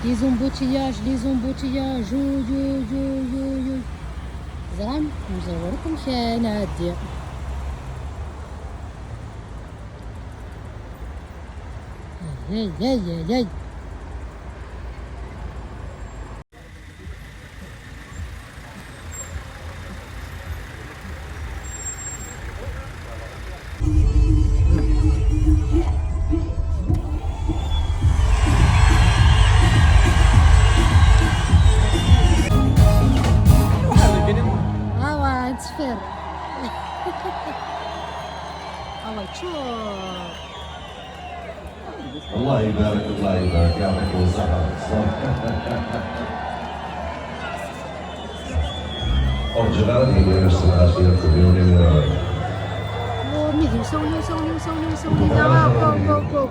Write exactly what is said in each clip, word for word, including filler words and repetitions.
Les embouteillages, les embouteillages, ouh, ouh, ouh, ouh, ouh. Teẓram? Nẓewwer akk amek ara nɛeddi. Ay, ay, ay, ay, ay. Awa, ttfir. Awa, tšur. الله يبارك، الله يبارك، يعطيكم الصحة. Oh, Gerard, il est sur la suite de Lionel. Oh, mais il est sur, il est sur, il est sur, il est sur, il est là. Go, go, go.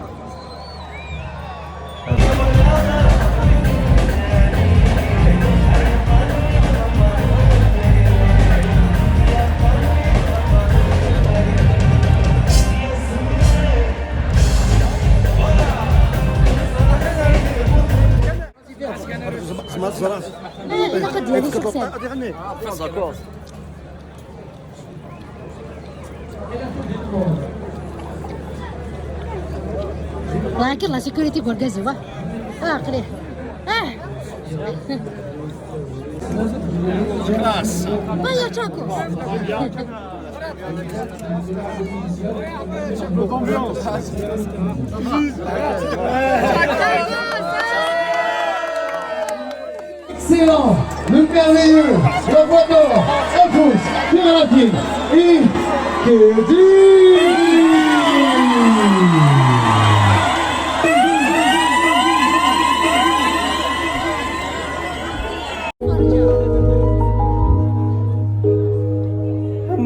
زعما زرات. آه، إلا قد يعني شي حساب. الله ياك، الله sécurité يقول كازي، واه. آه، قليل. آه. هيا، تشاكو. Excellent, le merveilleux, la voix d'or, Alphonse Pierre Lapine et Kedi.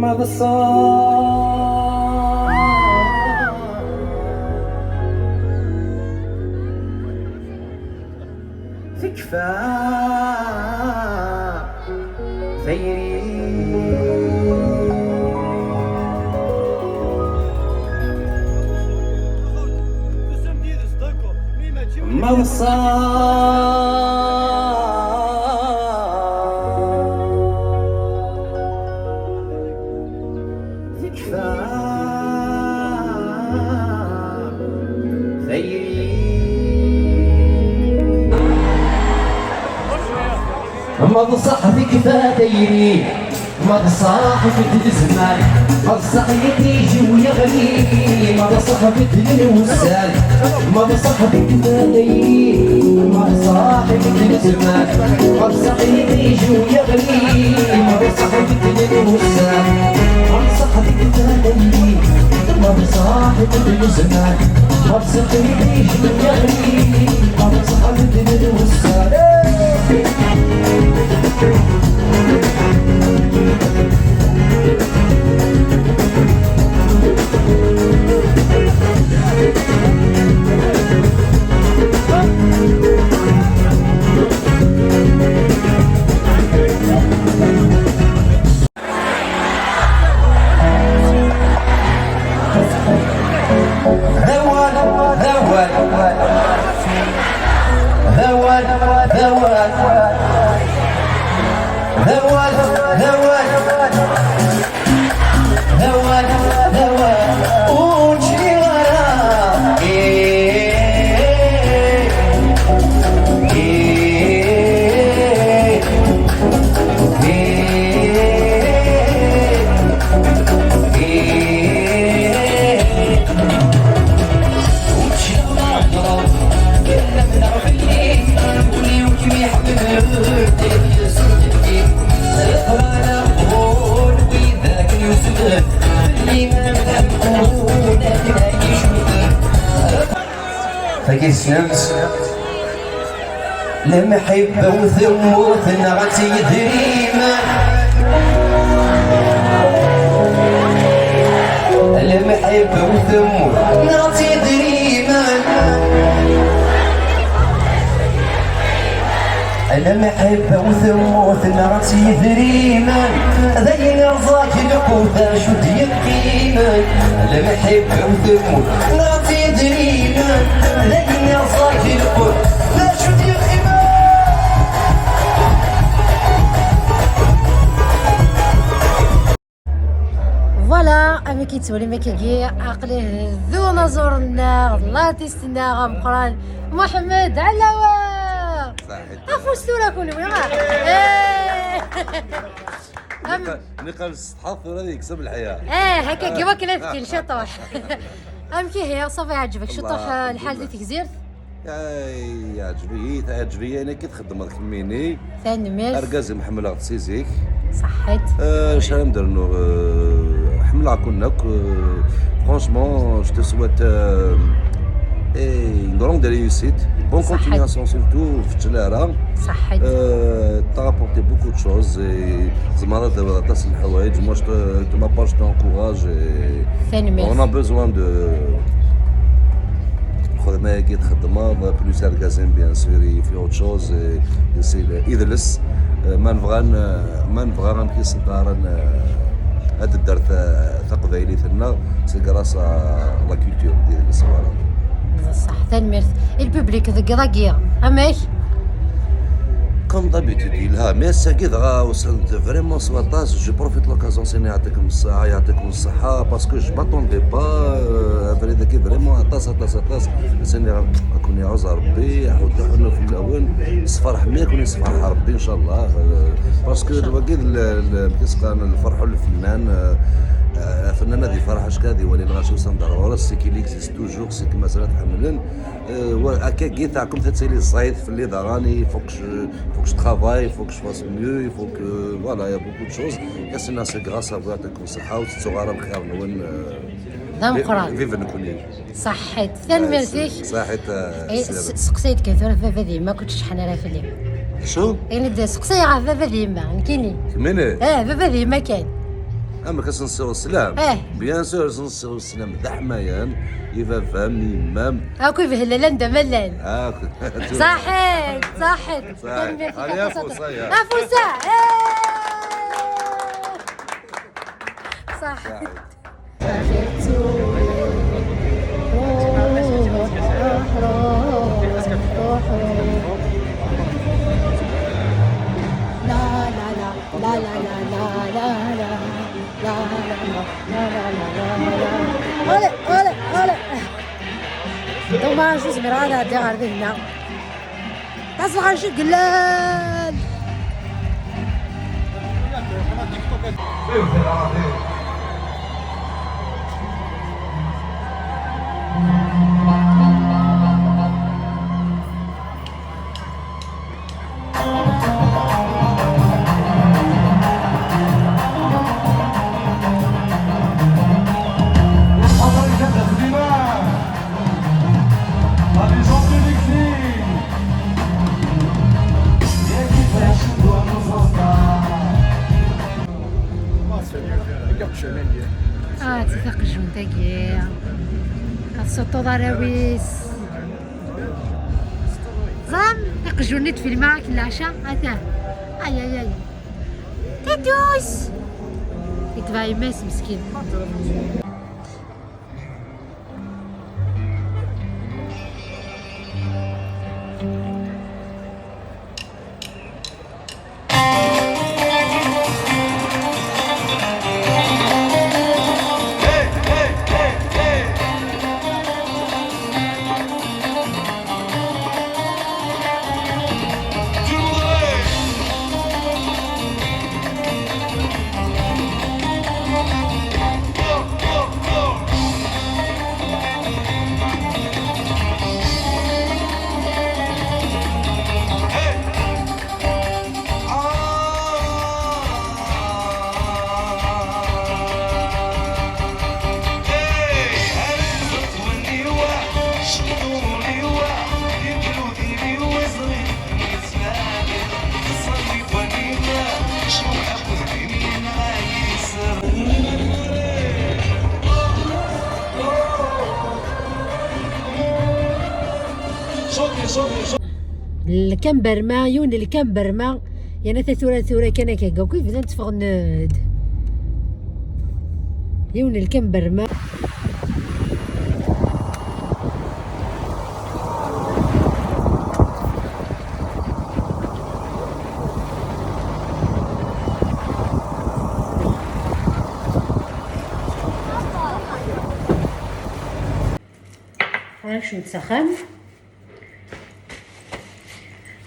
Ma d ṣṣeḥ tekfa tayri. Ma d ṣṣeḥ tekfa tayri. Ma d ṣṣeḥ tekfa tayri. Ma d ṣṣeḥ ibeddel zzman, ma d ṣṣeḥ iṭij-iw yeɣli, ma d ṣṣeḥ beddlen wussan, ma d ṣṣeḥ tekfa tayri, ma d ṣṣeḥ ibeddel zzman, ma d ṣṣeḥ iṭij-iw yeɣli, ma d ṣṣeḥ beddlen wussan, ma d ṣṣeḥ tekfa tayri, ma d ṣṣeḥ ibeddel zzman, ma d ṣṣeḥ iṭij-iw yeɣli, ma d ṣṣeḥ beddlen wussan. D awal, d awal, d awal, d awal, d awal, d awal, d awal, ur ǧǧiɣ ara. Eh, eh, eh, eh. Tagi tessnem-tt? Lemḥibba u temmurt neɣ ad tt-yedrimen. Lemḥibba u temmurt neɣ ad tt-yedrimen. Lemḥibba u temmurt neɣ ad tt-yedrimen. D ayen iẓẓag lqut acu d-yeqqimen. Lemḥibba u temmurt neɣ ad tt-yedrimen. D ayen iẓẓag lqut acu d-yeqqimen. Ki tettwalim akkagi, aql-i d unaẓur-nneɣ, d l'artiste-nneɣ ameqqran, Muḥemmed Ɛlawa. Afus tura kunwi, ha? Eh! Am- Niqal s ṣṣeḥḥa tura ad yekseb lḥya. Eh, hakagi wakken ad kkil ciṭuḥ. Amek ihi, ṣafi iɛǧeb-ak ciṭuḥ, eh, lḥal di Tegzirt? Ay, yeɛǧeb-iyi, teɛǧeb-iyi ayen akka txeddmeḍ kemmini. Tanemmirt. Argaz-im ḥemmleɣ-t si zik. Ṣaḥḥit. Euh, acu ara m-d-rnuɣ, euh, ḥemmleɣ-ken akk, euh, franchement, je te souhaite, euh, eh, une grande réussite. Bonne continuation, surtout, ur fettel ara. Ṣaḥḥit. Euh, t'as apporté beaucoup de choses et tzemreḍ ad d-tawiḍ aṭas n lḥawayeǧ. Moi, je te, de ma part, je t'encourage et on a besoin de lxedma-agi txeddmeḍ, plus argaz-im, bien sûr, il fait autre chose, et, et c'est le, idles. Euh, ma nebɣa n-, ma nebɣa amek i s-qqaren, euh, ad d-tedder ta-, taqbaylit-nneɣ, c'est grâce à la culture d idles, voilà. Ṣaḥḥa, tanemmirt. I le public deg iḍ-agi, amek? Comme d'habitude, yelha. Mais ass-agi dɣa usan-d vraiment s waṭas. Je profite l'occasion, sani yeɛṭikum ṣṣeḥḥa, yeɛṭikum ṣṣeḥḥa, parce que je m'attendais pas, euh, abrid-agi vraiment aṭas, aṭas, aṭas. Sani ad ken-iɛuzz Rebbi, iḥudd aḥunnu fell-awen. Sferḥ mi ad ken-yessferḥ Rebbi, inchallah. Euh, parce que wagi d l-, l-, amek i s-qqaren, lferḥ n lfennan, euh, euh, afennan ad yefreḥ acku ad iwali lɣaci usan-d ar ɣur-s, c'est qu'il existe toujours, c'est que mazal ad t-ḥemmlen. Euh, wa-, akkagi taɛkemt ad tili ẓẓayet fell-i daɣen, il faut que je, faut que je travaille, faut que je fasse mieux, il faut que, voilà, il y a beaucoup de choses. Et c'est, c'est grâce à vous, yeɛṭikum ṣṣeḥḥa, ur tettuɣ ara lxir-nwen, euh, d ameqqran. Vive nekkni. Ṣaḥḥit. Tanemmirt-ik. Ṣaḥḥit, euh, eh, s-, seqsay-d kan tura ɣef baba d yemma, ur ttcetkin ara fell-i. Acu? Ini-d seqsay ɣef baba d yemma, nekkini. Kemmini? Eh, baba d yemma kan. Amek, ad sen-nessiweḍ sslam? Eh. Bien sûr, ad sen-nessiweḍ sslam d aḥmayan i baba-m, i yemma-m. Akk ibehlan anda ma llan. Akk. Ṣaḥḥit, ṣaḥḥit. Ṣaḥḥit. Tanemmirt-ik aṭas, aṭas. Allez, afus, aya. Afus, ah. Eh. Ṣaḥḥit. Ṣaḥḥit. La, la, la. Allez, allez, allez. Dommage, ur zmireɣ ad ɛeddiɣ ɣer dinna. Ṭas lɣaci yellan. Ah, d taqejjunt-agi. Ad tessuṭṭuḍ arraw-is. Ẓram, aqjun-nni d-filmeɣ akken leɛca, ata. Ay, ay, ay. Tatus! Itbeɛ yemma-s meskin. Lkamberma, yiwen n lkamberma, yerna ta tura, tura kan akka, akk bdan tteffɣen-d. Yiwen n lkamberma. Kecmet s axxam.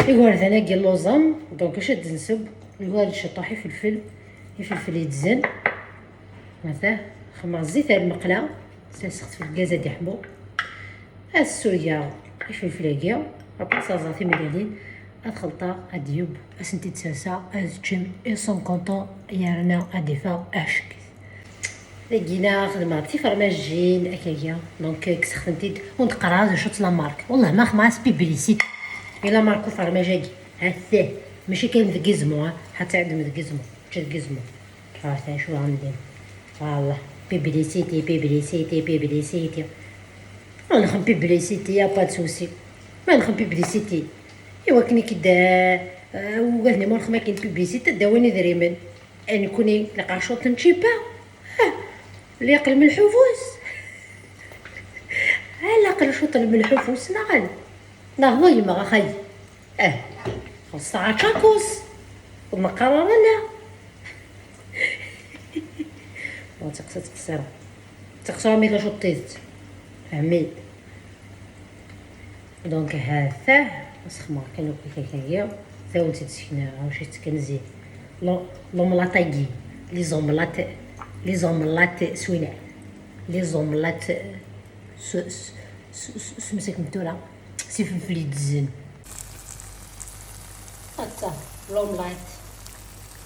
Igerdan-agi lluẓen, donc acu ad d-nseww? Igerdan ciṭuḥ ifelfel, ifelfel yeddzen. Ata, xemmeɣ zzit ar lmeqla, sserseɣ-t f lgaz ad iḥmu. Ad ssurgeɣ ifelfel-agi, après ad ẓẓeɣ timellalin, ad xelṭeɣ, ad d-yub, ad sent-id-serseɣ, ad ččen, ils sont contents, yerna ad d-iffeɣ aḥeckit. Dagi-na xedmeɣ-d tifermajin, akagi, donc kkseɣ-tent-id, ur d-qqareɣ ara d acu-tt la marque. Wellah ma xedmeɣ-as publicité i la marque ufermaj-agi. Ha-t-ah, mačči kan deg Gizmo, ha, ḥatta ɛedem deg Gizmo, mačči deg Gizmo. Ɣer ta acu ɣen-din. Wallah, publicité, publicité, publicité. Ma nxem publicité, y a pas de souci. Ma nxem publicité. Iwakken i k-id, eh, eh, ugaden ma nxem akken publicité, ad d-awin idrimen. Eh, nekni, lqacuṭ n tčipa. Ah, li aql melḥufus. Ah, laqel cuṭ n melḥufus, neɣ ala? Neɣ d yemma, axay. Eh, xelṣeɣ ačakus. Ur neqqar ara la. Bon, tiqsa, tiqsira. Tiqsira, mi la cuṭ tidet. Fehmi. Donc, ha-t-ah, asexmer kan akk kaki. Tawent-id sekna, acu tettken zi. Lo-, l'omelette-agi. Les omelettes, les omelettes, swina. Les omelettes, s-, s-, s-, s-, s-, msek tura. Si fenfel yeddzen. Atta, l'omelette.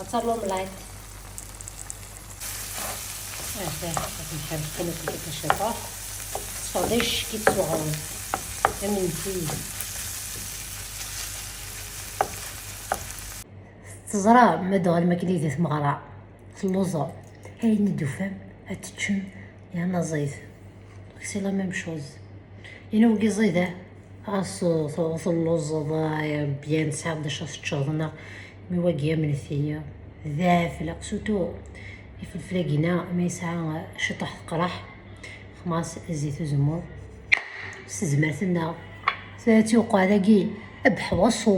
Atta, l'omelette. Ah, ah, ah, nḥawl kan akk deg ciṭuḥ. Ṣṣfeɣ d acu tettwaɣeḍ. Amenzi. Teẓra ma d-ɣer makli di tmeɣra. Telluẓem. Ayen i d-tufam, ad teččem, yerna ẓid. C'est la même chose. Yenna wagi ẓid, eh? Ɣas telluẓeḍ, eh, bien tesɛiḍ d acu ad teččeḍ, neɣ mi wagi amenzi, d aɛefleq, surtout ifelfel-agi-na, ma yesɛa, eh, ciṭuḥ teqreḥ, xmas zzit uzemmur, s tezmert-nneɣ, tiwqeɛ dagi, abeḥwaṣu.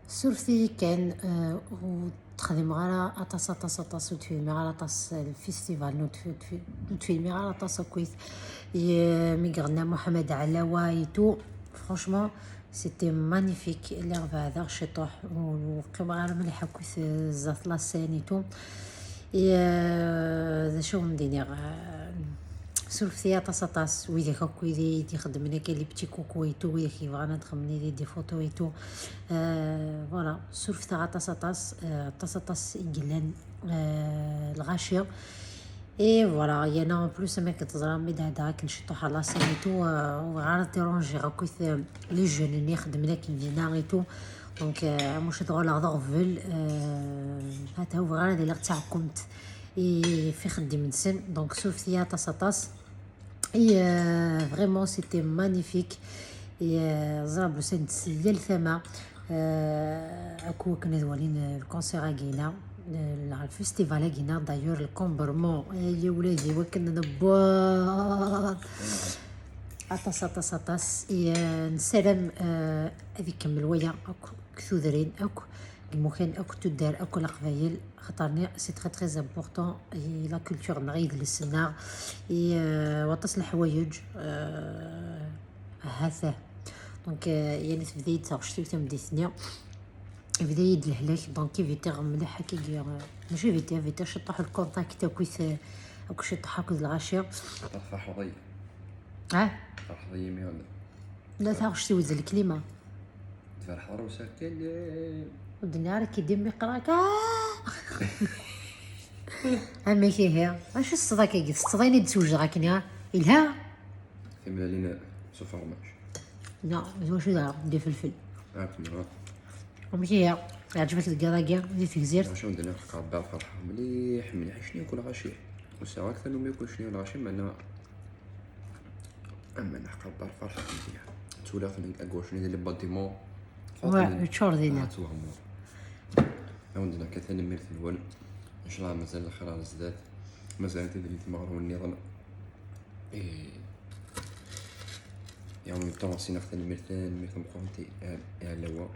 Surfet-iyi kan, eh, ur d-xdimeɣ ara aṭas, aṭas, aṭas, ur d-filmiɣ ara aṭas, eh, lfestival, ur d-fi-, ur d-filmiɣ ara aṭas akkit. Ye-, mi iɣenna Mohamed Alawa et tout, franchement, c'était magnifique. Lliɣ beɛdeɣ ciṭuḥ, ur, ur qqimeɣ ara mliḥ akkit, eh, zdat la scène et tout. Et, euh, d acu wen-d-iniɣ, euh, surfet-iyi aṭas, aṭas, widak akk i d-ixeddmen akka les petits coucou et tout, widak yebɣan ad xedmen des photos et tout. Euh, voilà, surfet-aɣ aṭas, aṭas, euh, aṭas, aṭas i yellan, euh, lɣaci. Et voilà, yerna en plus, am akken teẓram, mi d-ɛeddaɣ akken ciṭuḥ à la scène et tout, euh, ur bɣiɣ ara ad dérangiɣ akkit, euh, les jeunes-nni ixeddmen akken dinna et tout. Donc, euh, am ucedɣul-a d aɣbel, euh, hata ur bɣiɣ ara ad iliɣ d taɛkumt i, f ixeddim-nsen. Donc, surfet-iyi aṭas, aṭas. Et, euh, vraiment, c'était magnifique. Et, euh, ẓriɣ belli s yal tama, euh, akk wakken ad walin, euh, le concert-agi-na, euh, le festival-agi-na, d'ailleurs, le Cambrement, ay a wladi, wakken newweḍ. Aṭas, aṭas, aṭas. Et, euh, nessaram, euh, ad ikemmel waya akk deg tudrin akk, deg imukan akk, tuddar akk, leqbayel, xaṭerni c'est très, très important, et la culture-nneɣ, idles-nneɣ, et, euh, waṭas n leḥwayeǧ, euh, ha-t-ah. Donc, euh, yani tebda-yi-d taɣect-iw tameddit-nni, yebda-yi-d lehlak, donc éviter mliḥ akkagi, euh, mačči éviter, éviter ciṭuḥ le contact akkit, euh, akk ciṭuḥ akked lɣaci. Tferḥeḍ-iyi. Ah? Tferḥeḍ-iyi mi ɣ-d- La, taɣect-iw d lklima. Tferḥeḍ ɣer userkal, eh. Ur d-nniɣ ara ki dim mi qqreɣ-ak, ah! Amek ihi? Acu tesseḍ akkagi? Tesseḍ ayen i d-sewjdeɣ akken, ah? Yelha? Timellalin s ufermaj. Non, d wacu da? D ifelfel. Akken, ah. Amek ihi? Yeɛǧeb-ak deg iḍ-agi, di tegzirt? Acu n-d-nniɣ, ḥeqqeɣ Rebbi ad ferḥeɣ mliḥ, mliḥ, acni akk lɣaci. Ur sɛiɣ akk tanumi akk acni lɣaci, meɛna Ama neḥqer bar ferḥ mliḥ. Ttwaliɣ-ten deg agwac-nni di le bâtiment. Wa, yeččur dinna. Ah, ttwaɣemmuṛ. Awen-d-nefka tanemmirt-nwen. Ncallah mazal lxir ar zdat. Mazal tidrin timeɣriwin nniḍen. Et, et en même temps, ad s-iniɣ tanemmirt, tanemmirt tameqqrant i, i Ɛlawa.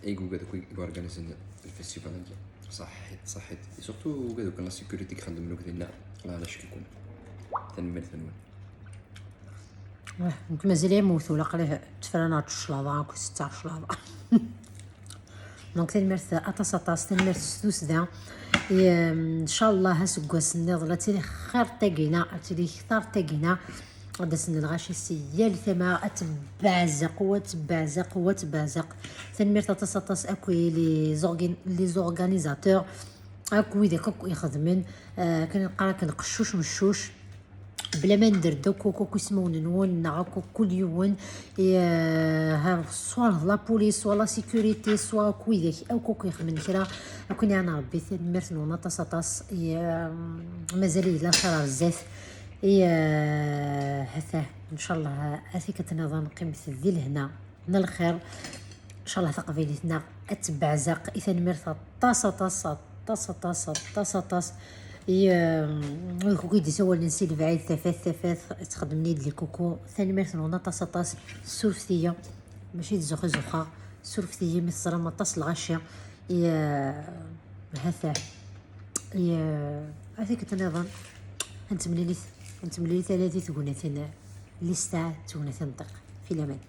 I ugad akk i organizen lfestival-agi. Ṣaḥḥit, ṣaḥḥit. Et surtout ugad akk n la sécurité i ixeddmen akk dinna. Allah ala ccek-iken. Tanemmirt-nwen. Wah, nekk mazal yemmut ula qrib ttefraneɣ cclaḍa akk, setteɣ cclaḍa. Donc tanemmirt aṭas aṭas, tanemmirt s tussda. Ncallah aseggas nniḍen ad tili xir tagina, ad tili ktar tagina. Ad asen lɣaci si yal tama, ad tebbeɛzeq u ad tebbeɛzeq u ad tebbeɛzeq. Tanemmirt aṭas aṭas akk i les organ- les organisateurs, akk widak akk ixedmen. Kan neqqar akken qeccuc meccuc, bla ma nder-d akk akk ismawen-nwen neɣ akk kul yiwen, soit la police, soit la sécurité, soit akk widak akk akk ixedmen kra. Akk niɛna Rebbi, tanemmirt-nwen aṭas aṭas. Mazal yella lxir ar zdat. Hata ncallah atik ad tniḍen qqimet di lehna n lxir. Ncallah taqbaylit-nneɣ ad tebbeɛzaq. I tanemmirt aṭas aṭas aṭas aṭas aṭas aṭas. I wid kuki d-isawalen si lebɛid, tafat tafat, ttxeddmen-iyi-d les coucous. Tanemmirt-nwen aṭas aṭas. Surfet-iyi, mačči d zuxxi zuxxeɣ. Surfet-iyi mi teẓram aṭas lɣaci. I hata i atik ad tniḍen. Ad nettemlilit, ad nettemlilit ala di tegnatin, lista d tegnatin ṭiq. Fi laman.